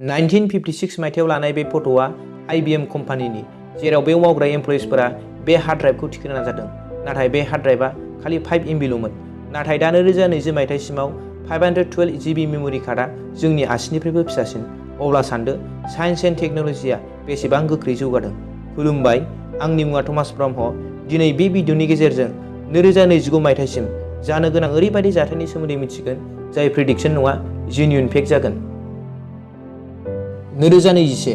1956 मायथाइयाव लानाय बे फट'आ IBM कम्पानिनि, जेराव बेयाव मावग्रा एमप्लयिसफोरा बे हार्ड ड्राइभखौ थिखोनो नाजादों। नाथाय बे हार्ड ड्राइभआ खालि 5 MBल'मोन। नाथाय दा 2020 मायथाइसिमाव 512 GB मेम'रि कार्डआ जोंनि आसिनिफ्रायबो फिसासिन। अब्ला सानदो साइन्स एन्ड टेक्न'लजिया बेसेबां गोख्रै जौगादों। खुलुमबाय, आंनि मुङा टमास ब्रह्म। दिनै बे भिडिअनि गेजेरजों 2029 मायथाइसिम जानो गोनां ओरैबायदि जाथायनि सोमोन्दै मिथिगोन जाय प्रेडिक्सन नङा, जेन्युइन फेक्ट जागोन। 2021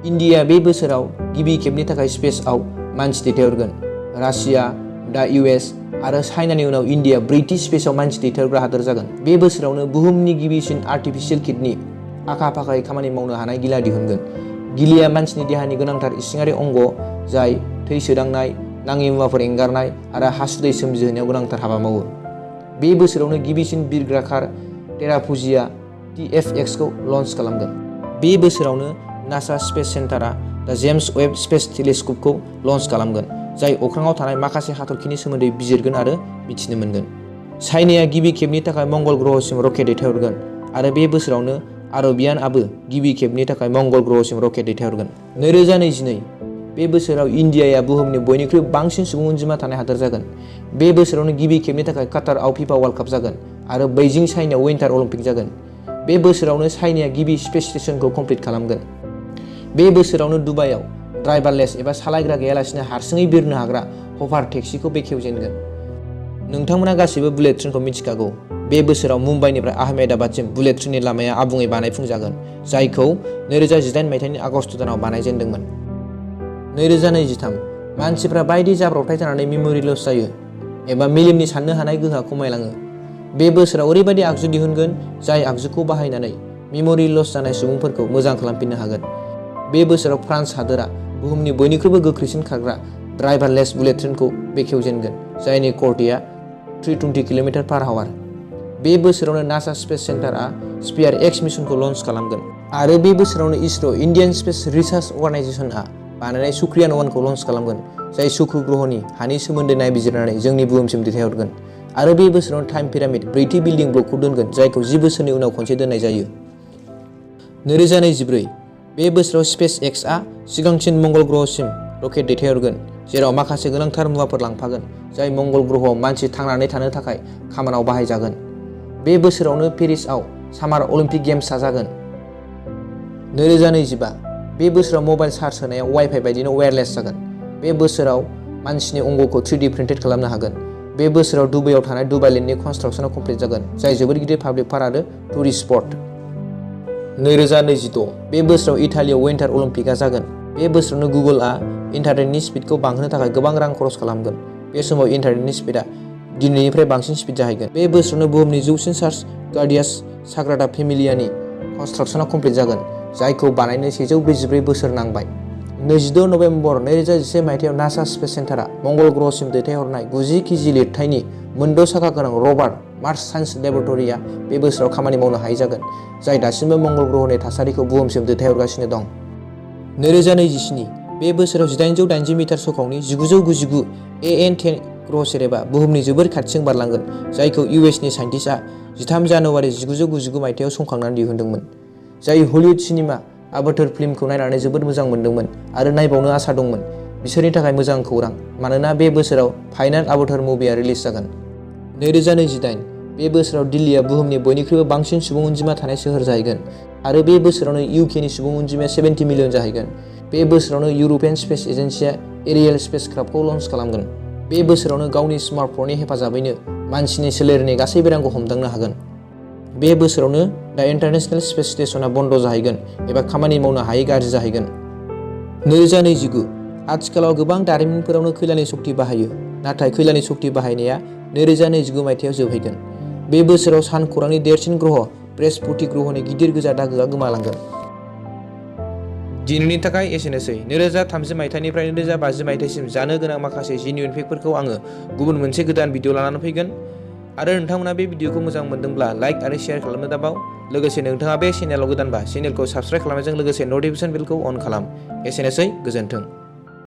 इन्डियाया बे बोसोराव गिबि खेबनि थाखाय स्पेसआव मानसि दैथायहरगोन। रासिया, दा US आरो चाइनानि उनाव इन्डिया ब्रैथि स्पेसआव मानसि दैथायहरग्रा हादोर जागोन। बे बोसोरावनो बुहुमनि गिबिसिन आर्टिफिशियेल किडनि आखा-फाखायै खामानि मावनो हानाय गिला दिहुनगोन। गिलिया मानसिनि देहानि गोनांथार इसिङारि अंग जाय थै सोदांनाय, नाङि मुवाफोर एंगारनाय आरो हासुदै सोमजिहोनायाव गोनांथार हाबा मावो। बे बोसोरावनो गिबिसिन बिरग्रा कार टेराफुजिया TFX खौ लन्च खालामगोन। बे बोसोरावनो नासा स्पेस सेन्टारआ दा जेम्स वेब स्पेस टेलिस्क'पखौ लन्च खालामगोन, जाय अख्राङाव थानाय माखासे हाथरखिनि सोमोन्दै बिजिरगोन आरो मिथिनो मोनगोन। चाइनाया गिबि खेबनि थाखाय मंगल ग्रहसिम रकेट दैथायहरगोन आरो बे बोसोरावनो आरबियानआबो गिबि खेबनि थाखाय मंगल ग्रहसिम रकेट दैथायहरगोन। 2022 बे बोसोराव इन्डियाया बुहुमनि बयनिख्रुइ बांसिन सुबुं अनजिमा थानाय हादोर जागोन। बे बोसोरावनो गिबि खेबनि थाखाय काटारआव फिफा वर्ल्ड काप जागोन आरो बैजिं चाइनायाव विन्टार अलिम्पिक जागोन। बे बोसोरावनो चाइनाया गिबि स्पेस स्टेशनखौ कमप्लिट खालामगोन। बे बोसोरावनो दुबाइआव ड्राइभारलेस एबा सालायग्रा गैयालासिनो हारसिङै बिरनो हाग्रा हभार टेक्सिखौ बेखेवजेनगोन। नोंथांमोना गासैबो बुलेट ट्रेनखौ मिथिखागौ। बे बोसोराव मुम्बाइनिफ्राय आहमेदाबादसिम बुलेट ट्रेननि लामाया आबुङै बानायफुंजागोन, जायखौ 2018 मायथाइनि आगस्त दानाव बानायजेनदोंमोन। 2023 मानसिफ्रा बायदि जाब्रबथाय जानानै मेम'रि लस जायो एबा मेलेमनि साननो हानाय गोहोआ खमायलाङो। बे बोसोराव ओरैबायदि आगजु दिहुनगोन जाय आगजुखौ बाहायनानै मेम'रि लस जानाय सुबुंफोरखौ मोजां खालामफिननो हागोन। बे बोसोराव फ्रान्स हादोरा बुहुमनि बयनिख्रुइबो गोख्रैसिन खारग्रा ड्राइभारलेस बुलेट ट्रेनखौ बेखेवजेनगोन, जायनि कर्टिया 320 km/h। बे बोसोरावनो नासा स्पेस सेन्टारआ स्पियार X मिशनखौ लन्च खालामगोन। आरो बे बोसोरावनो इसर' इन्डियान स्पेस रिसार्च अर्गानाइजेसनआ बानायनाय सुक्रियान 1खौ लन्च खालामगोन, जाय शुक्र ग्रहनि हानि सोमोन्दै नायबिजिरनानै जोंनि बुहुमसिम दैथायहरगोन। आरो बे बोसोरावनो टाइम पिरामिड ब्रैथि बिल्डिं ब्लकखौ दोनगोन, जायखौ 10 बोसोरनि उनाव खनसे दोननाय जायो। 2024 बे बोसोराव स्पेस एक्सआ सिगांसिन मंगल ग्रहसिम रकेट दैथायहरगोन, जेराव माखासे गोनांथार मुवाफोर लांफागोन जाय मंगल ग्रहआव मानसि थांनानै थानो थाखाय खामानियाव बाहायजागोन। बे बोसोरावनो पेरिसआव सामार अलिम्पिक गेम्सआ जागोन। 2025 बे बोसोराव मबाइल चार्ज होनाया वाइफाइ बायदिनो वायारलेस जागोन। बे बोसोराव मानसिनि अंगखौ 3D प्रिन्टेड खालामनो हागोन। बे बोसोराव दुबाइआव थानाय दुबाइ लेन्डनि कनस्ट्राक्शनआ कमप्लिट जागोन, जाय जोबोद गिदिर पाब्लिक पार्क आरो टुरिस्ट स्पट। 2026 बे बोसोराव इटालियाव विन्टार अलिम्पिकआ जागोन। बे बोसोरावनो गुगोलआ इन्टारनेटनि स्पिडखौ बांहोनो थाखाय गोबां रां खरस खालामगोन। बे समाव इन्टारनेटनि स्पिडआ दिनैनिफ्राय बांसिन स्पिड जाहैगोन। बे बोसोरावनो बुहुमनि जौसिन चार्च गार्डियास साग्रादा फेमिलियानि कनस्ट्राक्शनआ कमप्लिट जागोन, जायखौ बानायनो 144 बोसोर नांबाय। 26 नबेम्बर 2011 मायथाइयाव नासा स्पेस सेन्टारआ मंगल ग्रहसिम दैथायहरनाय 90 केजि लिरथायनि मोनद' साखा गोनां रभार मार्स साइन्स लेबरेटरिया बे बोसोराव खामानि मावनो हायै जागोन, जाय दासिमबो मंगल ग्रहनि थासारिखौ बुहुमसिम दैथायहरगासिनो दं। 2027 बे बोसोराव 880 मिटार सौखावनि 1999 AN10 ग्रह सेरेबा बुहुमनि जोबोर खाथिजों बारलांगोन, जायखौ USनि साइन्टिस्टआ 13 जानुवारि 1999 मायथाइयाव संखांनानै दिहुनदोंमोन, जाय हलिउड सिनेमा आभाटार फिल्मखौ नायनानै जोबोद मोजां मोनदोंमोन आरो नायबावनो आसा दंमोन। बिसोरनि थाखाय मोजां खौरां, मानोना बे बोसोराव फाइनाल आभाटार मुभिआ रिलिज जागोन। 2028 बे बोसोराव दिल्लीया बुहुमनि बयनिख्रुइबो बांसिन सुबुं अनजिमा थानाय सोहोर जाहैगोन आरो बे बोसोरावनो UKनि सुबुं अनजिमाया 70 मिलियन जाहैगोन। बे बोसोरावनो इउर'पियान स्पेस एजेन्सिया एरियेल स्पेसक्राफ्टखौ लन्च खालामगोन। बे बोसोरावनो गावनि स्मार्टफननि हेफाजाबैनो मानसिनि सोलेरनि गासै बेरामखौ हमदांनो हागोन। बे बोसोरावनो दा इन्टारनेशनेल स्पेस स्टेशनआ बन्द जाहैगोन एबा खामानि मावनो हायै गाज्रि जाहैगोन। 2029 आथिखालाव गोबां दारिमिनफोरावनो खैलानि सक्ति बाहायो, नाथाय खैलानि सक्ति बाहायनाया 2029 मायथाइयाव जोबहैगोन। बे बोसोराव सानखौरांनि देरसिन ग्रह बृहस्पति ग्रहनि गिदिर गोजा दागोआ गोमालांगोन। दिनैनि थाखाय एसेनोसै। 2030 मायथाइनिफ्राय 2050 मायथाइसिम जानो गोनां माखासे जेन्युइन फेक्टफोरखौ आङो गुबुन मोनसे गोदान भिडिअ लानानै फैगोन। आरो नोंथांमोना बे भिडिअखौ मोजां मोनदोंब्ला लाइक आरो शेयार खालामनो दाबाव। लोगोसे नोंथाङा बे चेनेलाव गोदानबा चेनेलखौ साबस्क्राइब खालामनायजों लोगोसे नटिफिकेसन बेलखौ अन खालाम। एसेनोसै, गोजोन्थों।